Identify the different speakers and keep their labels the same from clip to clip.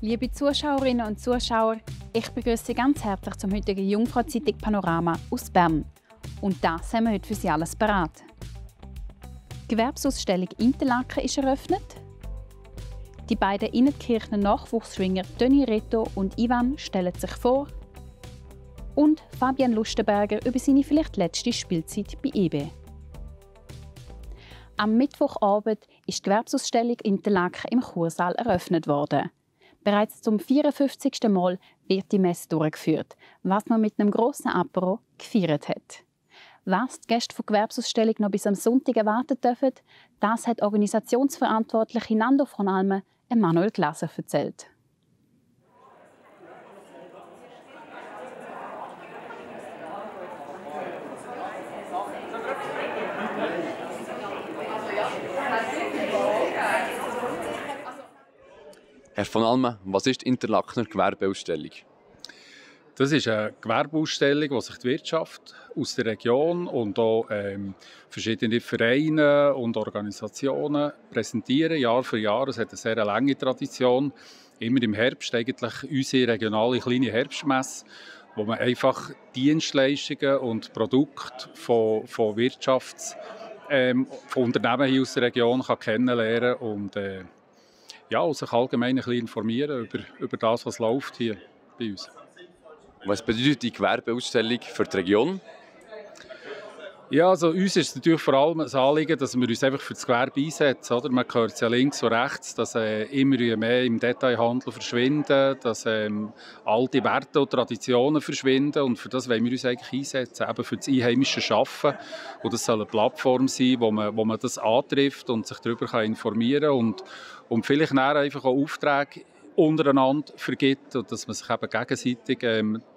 Speaker 1: Liebe Zuschauerinnen und Zuschauer, ich begrüße Sie ganz herzlich zum heutigen Jungfrau-Zeitung Panorama aus Bern. Und das haben wir heute für Sie alles parat. Die Gewerbesausstellung Interlaken ist eröffnet. Die beiden Innertkirchner Nachwuchsschwinger Toni Reto und Ivan stellen sich vor. Und Fabian Lustenberger über seine vielleicht letzte Spielzeit bei EB. Am Mittwochabend ist die Gewerbesausstellung Interlaken im Kursaal eröffnet worden. Bereits zum 54. Mal wird die Messe durchgeführt, was man mit einem grossen Apero gefeiert hat. Was die Gäste der Gewerbesausstellung noch bis am Sonntag erwarten dürfen, das hat Organisationsverantwortliche Nando von Almen Emanuel Glaser erzählt.
Speaker 2: Herr von Almen, was ist die Interlakener Gewerbeausstellung?
Speaker 3: Das ist eine Gewerbeausstellung, wo sich die Wirtschaft aus der Region und auch verschiedene Vereine und Organisationen präsentieren, Jahr für Jahr. Es hat eine sehr lange Tradition. Immer im Herbst eigentlich unsere regionale kleine Herbstmesse, wo man einfach Dienstleistungen und Produkte von von Unternehmen hier aus der Region kann kennenlernen und sich allgemein ein bisschen informieren über das, was läuft hier bei uns.
Speaker 2: Was bedeutet die Gewerbeausstellung für die Region?
Speaker 3: Ja, also uns ist es natürlich vor allem ein Anliegen, dass wir uns einfach für das Gewerbe einsetzen. Oder? Man hört es ja links und rechts, dass immer mehr im Detailhandel verschwinden, dass alte Werte und Traditionen verschwinden. Und für das wollen wir uns eigentlich einsetzen, eben für das einheimische Schaffen. Und das soll eine Plattform sein, wo man das antrifft und sich darüber informieren kann und vielleicht nachher einfach auch Aufträge untereinander vergibt und dass man sich eben gegenseitig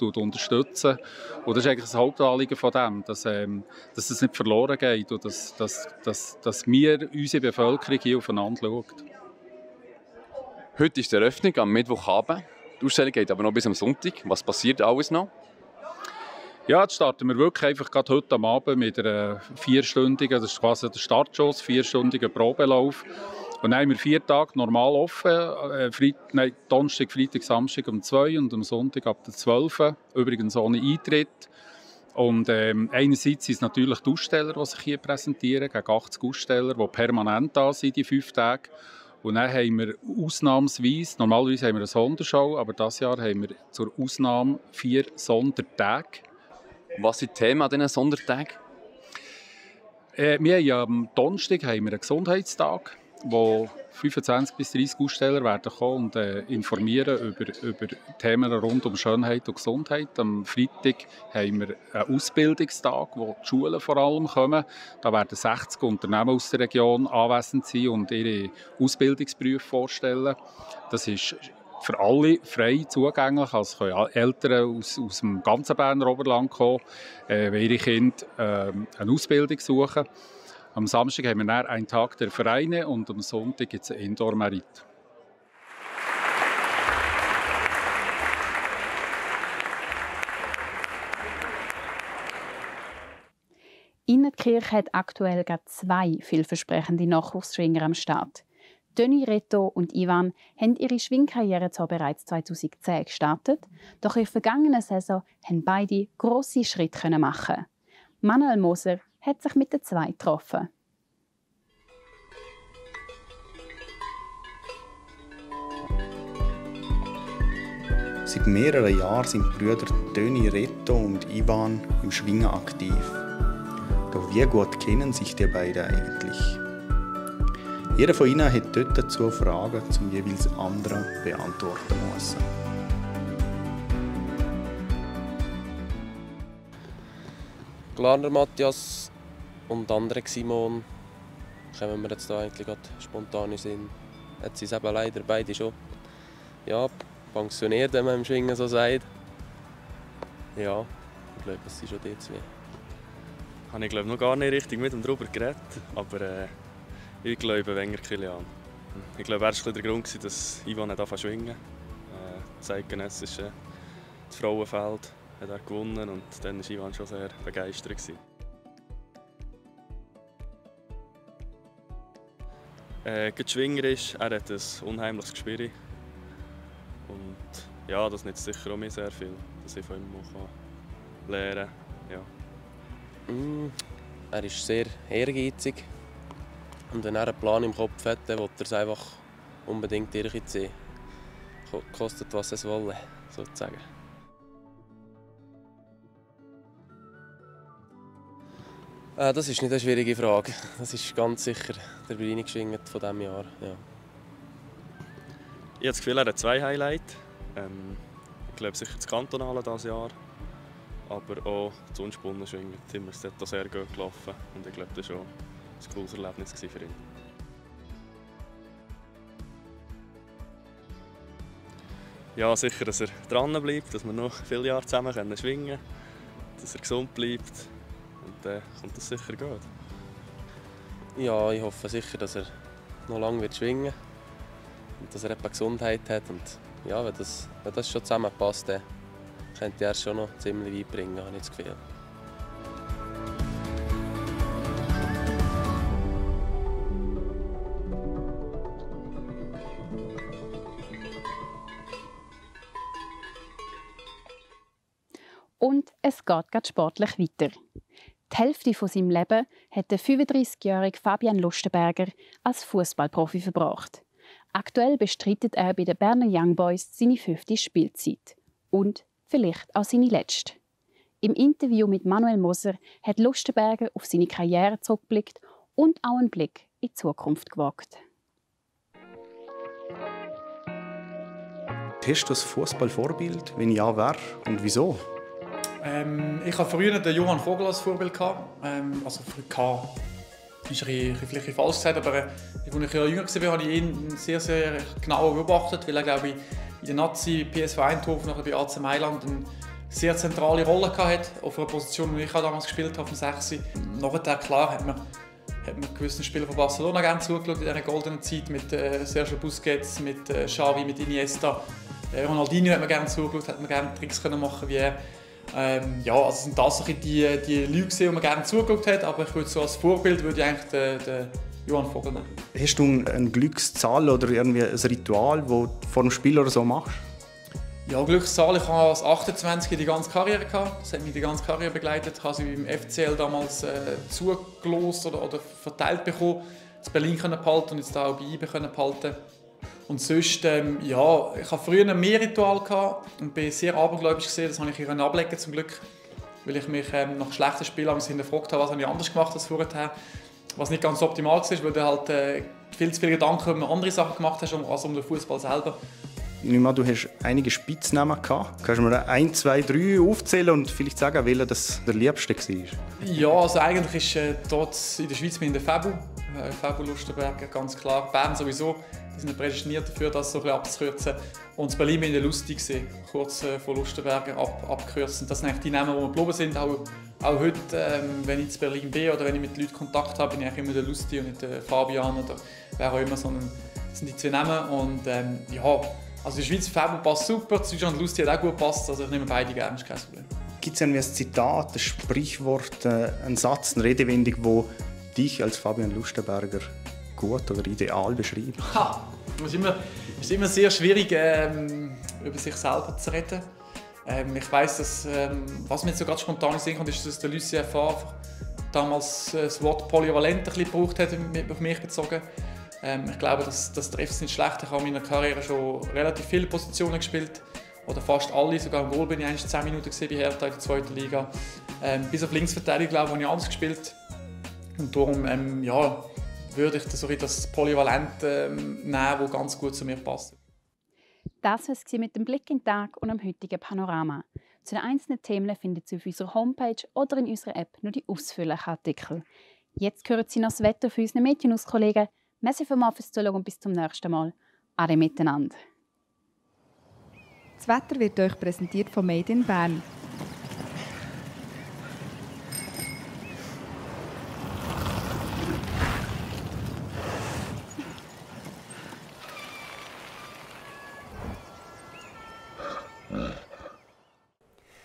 Speaker 3: unterstützen. Und das ist eigentlich das Hauptanliegen von dem, dass es nicht verloren geht und dass wir, unsere Bevölkerung, hier aufeinander schauen.
Speaker 2: Heute ist die Eröffnung am Mittwochabend. Die Ausstellung geht aber noch bis am Sonntag. Was passiert alles noch?
Speaker 3: Ja, jetzt starten wir wirklich einfach gerade heute am Abend mit einer 4-stündigen, das ist quasi der Startschuss, 4-stündigen Probelauf. Und dann haben wir 4 Tage normal offen, Donnerstag, Freitag, Samstag um 2 und am Sonntag ab der 12, übrigens ohne Eintritt. Und einerseits sind es natürlich die Aussteller, die sich hier präsentieren, gegen 80 Aussteller, die permanent da sind, die 5 Tage. Und dann haben wir ausnahmsweise, normalerweise haben wir eine Sonderschau, aber dieses Jahr haben wir zur Ausnahme 4 Sondertage.
Speaker 2: Was sind die Themen an diesen Sondertagen?
Speaker 3: Am Donnerstag haben wir einen Gesundheitstag, wo 25 bis 30 Aussteller werden kommen und informieren über Themen rund um Schönheit und Gesundheit. Am Freitag haben wir einen Ausbildungstag, wo die Schulen vor allem kommen. Da werden 60 Unternehmen aus der Region anwesend sein und ihre Ausbildungsberufe vorstellen. Das ist für alle frei zugänglich. Also können Eltern aus dem ganzen Berner Oberland kommen, wenn ihre Kinder eine Ausbildung suchen. Am Samstag haben wir dann einen Tag der Vereine und am Sonntag gibt es einen Indoor-Merit.
Speaker 1: Innertkirch hat aktuell gerade 2 vielversprechende Nachwuchsschwinger am Start. Toni Reto und Ivan haben ihre Schwingkarriere zwar bereits 2010 gestartet, doch in der vergangenen Saison haben beide grosse Schritte machen. Manuel Moser hat sich mit den 2 getroffen.
Speaker 4: Seit mehreren Jahren sind die Brüder Toni Reto und Ivan im Schwingen aktiv. Doch wie gut kennen sich die beiden eigentlich? Jeder von ihnen hat dort dazu Fragen zum jeweils anderen beantworten müssen.
Speaker 5: Glarner Matthias und andere Simon kommen wir jetzt da eigentlich gerade spontan in Sinn. Jetzt sind eben leider beide schon pensioniert, wenn man im Schwingen so sagt. Ja, ich glaube, es sind schon die 2.
Speaker 6: Habe ich noch gar nicht richtig mit ihm darüber geredet, aber ich glaube weniger Kilian. Ich glaube, er war der Grund, dass Ivan nicht anfangen zu schwingen. Das eidgenössische Frauenfeld hat er gewonnen und dann war Ivan schon sehr begeistert. Schwingerisch, er hat ein unheimliches Gespür. ja, das nützt sicher auch mir sehr viel, dass ich von ihm lernen kann. Ja.
Speaker 5: Er ist sehr ehrgeizig. Und wenn er einen Plan im Kopf hat, dann will er es einfach unbedingt durchziehen. Kostet, was es wolle, sozusagen. Das ist nicht eine schwierige Frage. Das ist ganz sicher der Berlin-Geschwinget von diesem Jahr. Ja.
Speaker 6: Ich habe das Gefühl, er hat 2 Highlights. Ich glaube sicher das Kantonale dieses Jahr. Aber auch das unspunnene Schwingen sind wir dort sehr gut gelaufen. Und ich glaube, das war auch ein cooles Erlebnis für ihn. Ja, sicher, dass er dran bleibt, dass wir noch viele Jahre zusammen schwingen können, dass er gesund bleibt. Und dann kommt das sicher gut.
Speaker 5: Ja, ich hoffe sicher, dass er noch lange wird schwingen wird und dass er etwas Gesundheit hat. Und ja, wenn das schon zusammenpasst, dann könnte er schon noch ziemlich weit bringen, habe ich das Gefühl.
Speaker 1: Und es geht gerade sportlich weiter. Die Hälfte von seinem Leben hat der 35-jährige Fabian Lustenberger als Fußballprofi verbracht. Aktuell bestreitet er bei den Berner Young Boys seine 5. Spielzeit. Und vielleicht auch seine letzte. Im Interview mit Manuel Moser hat Lustenberger auf seine Karriere zurückgeblickt und auch einen Blick in die Zukunft gewagt.
Speaker 4: Hast du ein Fußballvorbild? Wenn ja, wer und wieso?
Speaker 7: Ich hatte früher den Johann Vogel als Vorbild. Also früher ist vielleicht falsch gesagt, aber als ich jünger war, habe ich ihn sehr, sehr genau beobachtet, weil er, glaube ich, in der Nazi, PSV Eindhoven, nachher bei AC Mailand eine sehr zentrale Rolle hatte, auf einer Position, die ich auch damals gespielt habe, auf dem 6. Nachher, klar, hat man gewissen Spielern von Barcelona gerne zugeschaut in dieser goldenen Zeit, mit Sergio Busquets, mit Xavi, mit Iniesta. Ronaldinho hat man gerne zugeschaut, hat man gerne Tricks machen wie er. Ja, also sind das die Leute, die man gerne zugeschaut hat, aber ich würde so als Vorbild würde ich eigentlich den Johann Vogel nehmen.
Speaker 4: Hast du eine Glückszahl oder irgendwie ein Ritual, das du vor dem Spiel oder so machst?
Speaker 7: Ja, Glückszahl. Ich habe als 28 die ganze Karriere gehabt. Das hat mich die ganze Karriere begleitet. Ich habe sie beim FCL damals zugelost oder verteilt bekommen, in Berlin behalten und jetzt auch bei IBE behalten. Und sonst, ja, ich hatte früher mehr Ritual und bin sehr abergläubisch gesehen. Das habe ich hier ablegen zum Glück, weil ich mich nach schlechten Spielen hinterfragt habe, was habe ich anders gemacht als vorher. Was nicht ganz optimal war, weil du halt viel zu viele Gedanken um andere Sachen gemacht hast, als um den Fußball selber.
Speaker 4: Ich nehme an, du hast einige Spitznamen gehabt. Kannst du mir 1, 2, 3 aufzählen und vielleicht sagen, welcher das der liebste war?
Speaker 7: Ja, also eigentlich ist dort in der Schweiz der Fabu. Fabu Lustenberger, ganz klar. Bern sowieso. Die sind prädestiniert dafür, das so ein bisschen abzukürzen. Und in Berlin bin ich lustig gesehen, kurz von Lustenberger abkürzen. Das sind eigentlich die Namen, die wir geblieben sind. Auch heute, wenn ich in Berlin bin oder wenn ich mit Leuten Kontakt habe, bin ich immer der Lustig und nicht der Fabian oder wer auch immer, sondern das sind die 2 Namen. Und ja, also in der Schweiz Fabu passt super, Deutschland Lustig hat auch gut gepasst, also ich nehme beide gerne, ist kein Problem.
Speaker 4: Gibt es ein Zitat, ein Sprichwort, einen Satz, eine Redewendung, die dich als Fabian Lustenberger gut oder ideal beschreibt?
Speaker 7: Es ist immer sehr schwierig, über sich selber zu reden. Ich weiss, dass, was mir jetzt so ganz spontan in den Sinn kommt, ist, dass der Lucien Favre damals das Wort polyvalent ein bisschen gebraucht hat, auf mich bezogen. Ich glaube, das trifft es nicht schlecht. Ich habe in meiner Karriere schon relativ viele Positionen gespielt. Oder fast alle, sogar im Goal bin ich eigentlich 10 Minuten bei Hertha in der 2. Liga. Bis auf Linksverteidiger, glaube ich, habe ich alles gespielt. Und darum, ja, würde ich das Polyvalent nehmen, das ganz gut zu mir passt.
Speaker 1: Das war es mit dem Blick in den Tag und am heutigen Panorama. Zu den einzelnen Themen findet ihr auf unserer Homepage oder in unserer App nur die ausführlichen Artikel. Jetzt hören Sie noch das Wetter für unsere Medienauskollegen. Merci vielmals fürs Zuschauen und bis zum nächsten Mal. Ade miteinander.
Speaker 8: Das Wetter wird euch präsentiert von Made in Bern.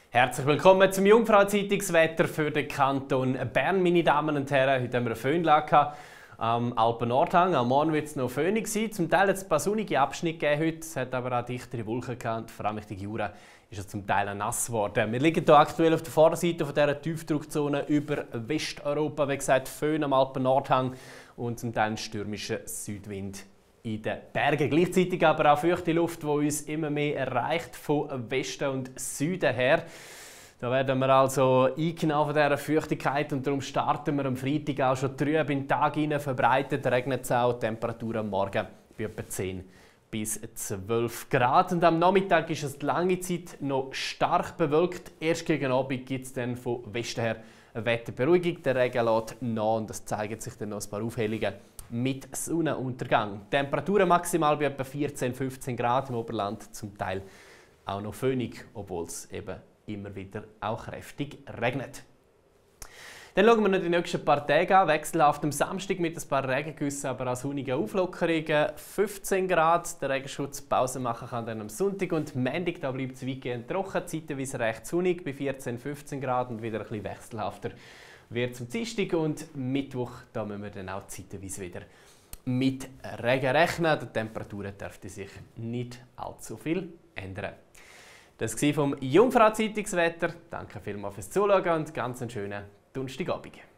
Speaker 9: Herzlich willkommen zum Jungfrau-Zeitungswetter für den Kanton Bern, meine Damen und Herren. Heute haben wir eine Föhnlage am Alpen-Nordhang. Am Morgen wird es noch föhnig sein. Zum Teil hat es ein paar sonnige Abschnitte gegeben heute. Es hat aber auch dichtere Wolken gehabt. Vor allem Richtung Jura ist es zum Teil nass geworden. Wir liegen hier aktuell auf der Vorderseite von dieser Tiefdruckzone über Westeuropa. Wie gesagt, Föhn am Alpen-Nordhang und zum Teil ein stürmischer Südwind in den Bergen. Gleichzeitig aber auch feuchte Luft, die uns immer mehr erreicht von Westen und Süden her. Da werden wir also eingenommen von dieser Feuchtigkeit und darum starten wir am Freitag auch schon trüb in den Tag hinein. Verbreitet regnet es auch, Temperatur am Morgen bei etwa 10 bis 12 Grad. Und am Nachmittag ist es die lange Zeit noch stark bewölkt. Erst gegen Abend gibt es dann von Westen her eine Wetterberuhigung. Der Regen lässt nach und es zeigen sich dann noch ein paar Aufhellungen mit Sonnenuntergang. Temperaturen maximal bei etwa 14-15 Grad im Oberland, zum Teil auch noch föhnig, obwohl es eben immer wieder auch kräftig regnet. Dann schauen wir noch die nächsten paar Tage an. Wechselhaft am Samstag mit ein paar Regengüssen, aber auch sonnige Auflockerungen. 15 Grad. Der Regenschutz Pause machen kann dann am Sonntag und Montag. Da bleibt es weitgehend trocken, zeitweise recht sonnig bei 14-15 Grad und wieder ein bisschen wechselhafter wird zum Dienstag und Mittwoch. Da müssen wir dann auch zeitweise wieder mit Regen rechnen. Die Temperaturen dürften sich nicht allzu viel ändern. Das war vom Jungfrau Zeitungswetter. Danke vielmals fürs Zuschauen und ganz einen schönen Donnerstagabend.